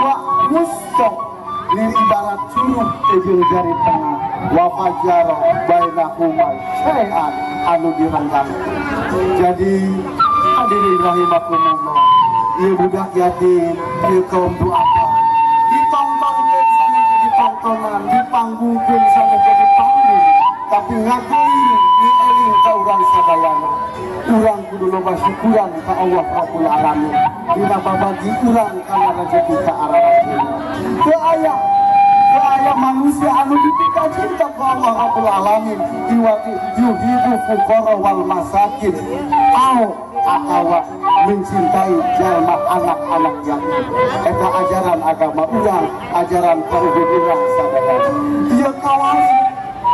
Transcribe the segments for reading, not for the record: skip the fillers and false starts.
Wa wusto ini ibarat curug jeung jari tengah, wa fajara bainahuma syai'an anu direnggang. Jadi hadirin rahimakumullah, ieu budak yatim, ieu kaum duafa ditontonkeun sana jadi tontonan, dipanggungkeun sana jadi panggung, tapi ngageuing dieling ka urang sadayana. Urang kudu loba syukuran ka Allah Rabbul Alamin dina babagi urang kana rezeki ka arah. Teu aya, teu aya manusia anu dipika cinta ku Allah Rabbul Alamin iwati yuhibbu fuqara wal masakin au atawa mencintai jalma anak-anak yatim. Eta ajaran agama urang, ajaran karuhun urang sadayana. Ieu kawali,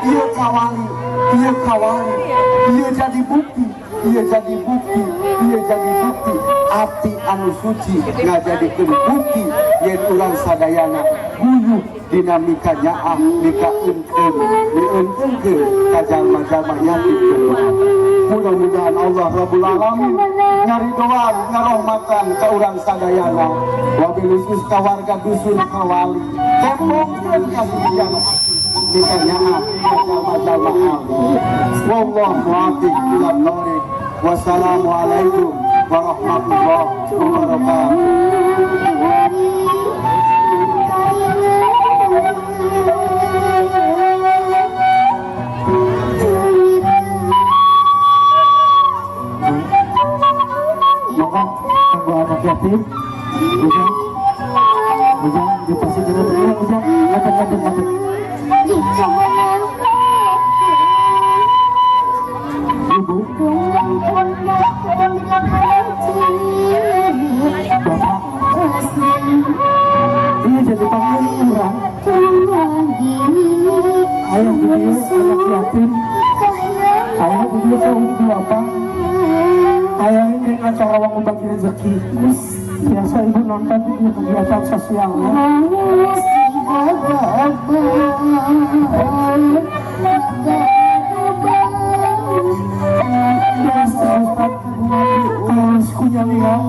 ieu kawali, ieu kawali, ieu jadi bukti, ieu jadi bukti, ieu jadi bukti ati anu suci ngajadikeun bukti yen urang sadayana guyuh dinamika nyaah mika eunkeun dieunkeunkeun ka jalma-jalma yatim jeung. Mudah-mudahan Allah Rabbul Alamin ngaridoan, ngarohmatan ka urang sadayana, wabil khusus ka warga dusun Kawali. Tembongkeun kasucian mika nyaah ka jalma-jalma alim. Wallahu muwaffiq ila thoriq. Wassalamualaikum warahmatullahi wabarakatuh. Maka kanggo anak yatim, Ujang, Ujang dipasih dulu ya, Ujang. Ngadeg, ngadeg, ngadeg. Ibu, bapak, iya jadi panggil urang. Ayah di dieu anak yatim, ayah di dieu kaum duafa, ayah ini acara wang bagi rezeki. Biasa ibu nonton di kegiatan sosialnya. Biasa Ustaz, kalau kunya lihat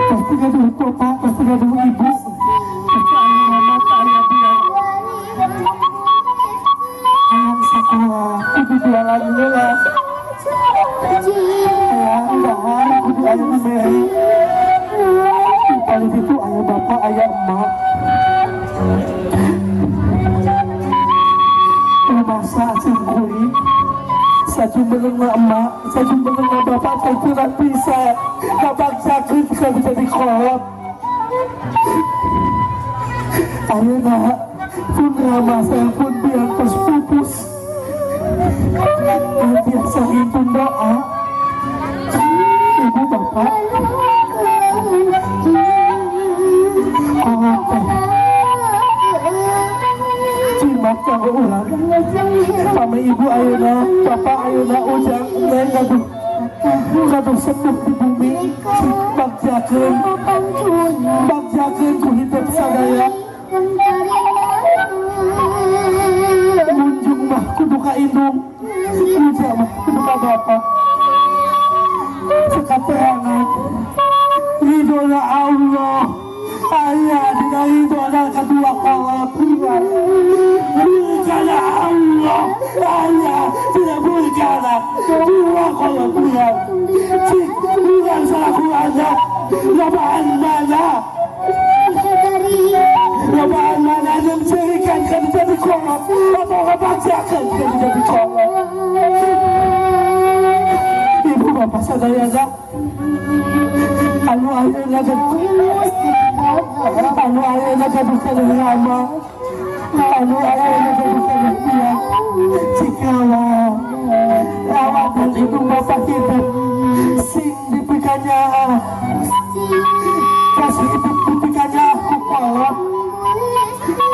pasti gaduh bapak, pasti gaduh ibu, pasti ayah mama, ayah biang, ayah sekolah kudu jualan heula, ayah dahar kudu aya nu mere. Paling itu ayah bapak, ayah emak. Masa cingkuri sajumbeung na emak, sajumbeung na bapak teh kurang bisa ngabaksakeun ka jadi kolot. Ayeuna pun rama saya pun biang tos pupus. Biasa himpun doa ibu bapak kolot teh cimak kanggo urang. Pami ibu ayeuna, bapak ayeuna, ujang neng gaduh gaduh sepuh di bumi, bagjakeun, bagjakeun ku hidup sadaya. Munjung mah kudu ka indung, ujang mah kudu ka bapak. Sekaterangan ridona Allah aya dina ridona kadua kolot urang. Murkana Allah aya dina murkana dua kolot urang. Cik urang salaku anak lobaan mana, lobaan mana nyengcerikan kan jadi kolot atau ngebakjakan kan jadi kolot. Ibu bapak sadayana anu ayeuna anu ayeuna gaduh keneh rama, anu ayeuna gaduh keneh biang, cikawa rawatan ibu bapak hidup sing dipikanyaah, kasih hidup dipikanyaah ku kolot,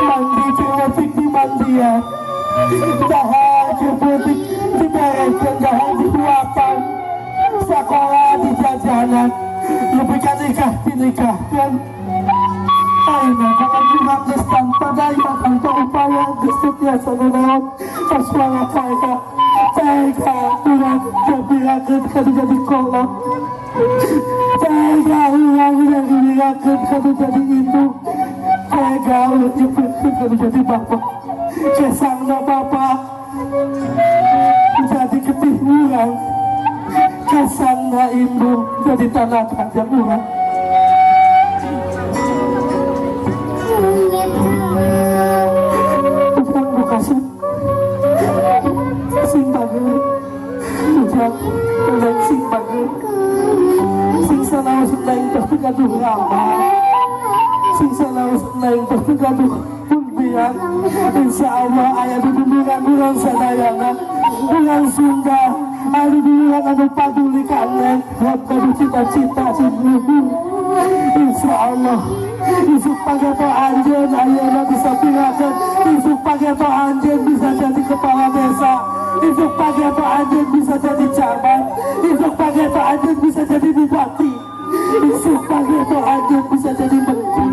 mandi peutik di mandian, dahar peutik diberekeun, dahar dihuapan, sekolah di jajanan, lebih ka nikah dinikahkan. Ayeuna kalau urang geus tanpa daya, tanpa upaya, geus teu biasa nanaon, kasuara kaya tega urang jabirakeun kadu jadi kolot, tega urang jabirakeun kadu jadi itu. Gaul nyebutkeun jadi bapak. Kesangna bapak jadi getih urang. Kesangna indung jadi tanah kanjeng urang. Ujang bukasih sing bager. Ujang eleng sing bager. Sing sanaos neng tos gaduh rama. Sing sanaos neng tos gaduh pun. Insya Allah aya duduluran urang sadayana. Urang Sunda aya duduluran anu paduli ka neng. Gaduh cita-cita sing luhur. Insya Allah isuk pageto anjeun ayeuna bisa pirakeun. Isuk pageto anjeun bisa jadi kepala desa. Isuk pageto anjeun bisa jadi camat. Isuk pageto anjeun bisa jadi bupati. Isuk pageto anjeun bisa jadi menteri.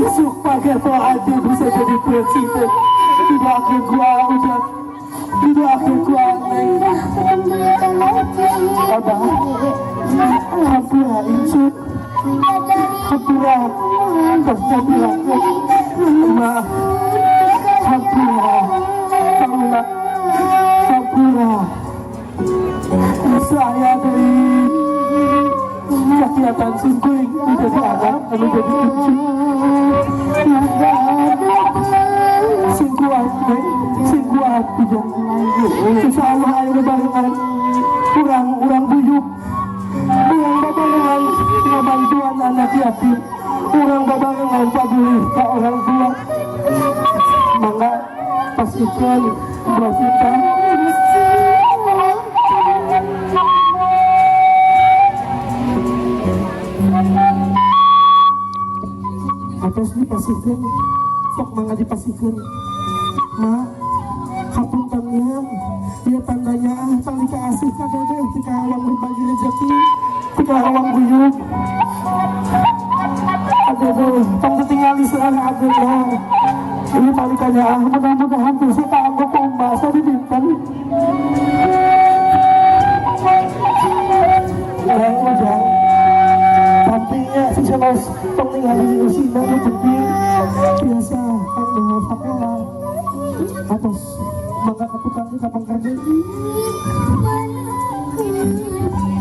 Isuk pageto anjeun bisa jadi presiden. Didoakeun ku Ujang, didoakeun ku Neng. Abah, hampura insut, hampura tos nyapirakeun. Ma, hampura kaula, hampura. Saya dari kegiatan simkuring menjadi anak anu jadi cucu. Sing kuat, Neng, sing kuat Ujang. Insya Allah ayeuna barengan urang urang buyuk, urang babarengan ngabantuan anak yatim, urang babarengan paduli ka orang tua. Mangga pastikan buat kita. Atos dipasihkeun, sok mangga dipasihkeun. Ma, hapuntennya, ieu tandanya ah tali kaasih ka dedeh tika hawang berbagi rezeki, tika hawang guyub. Adede, tong ditingali searah adede. Ini tali kanya ah, mudah-mudahan bisa kaanggo ku Mbak Sari Binten. Neng Ujang, tampilnya si sanos tong ningali usina nu penting biasa kanggo sakola. Atos mangga ka tukang kapangker deui.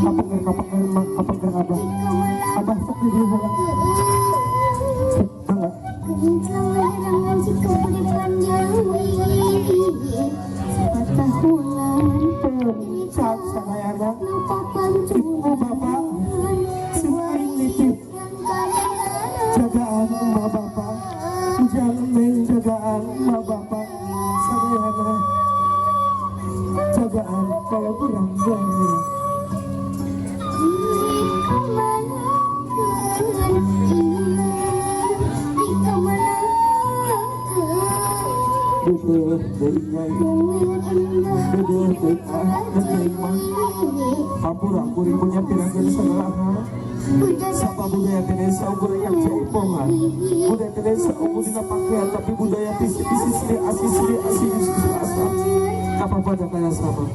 Kapangker kapangker kapangker abah. Abah sok di dieu heula. Mangga. Pencak sadayana ibu bapak sing aing nitip jagaan emak bapak. Ujang neng jagaan emak bapak sadayana jagaan kalau kurang boleh. Dedeh deui nyai, dedeh deui ah, deui mah. Hampura kuring punya pirakeun segala hal. Sapa budaya teh saukur yang jaipongan. Budaya teh saukur dina pakaian tapi budaya ti sisi asih asih asih asa. Apa pada kaya sama.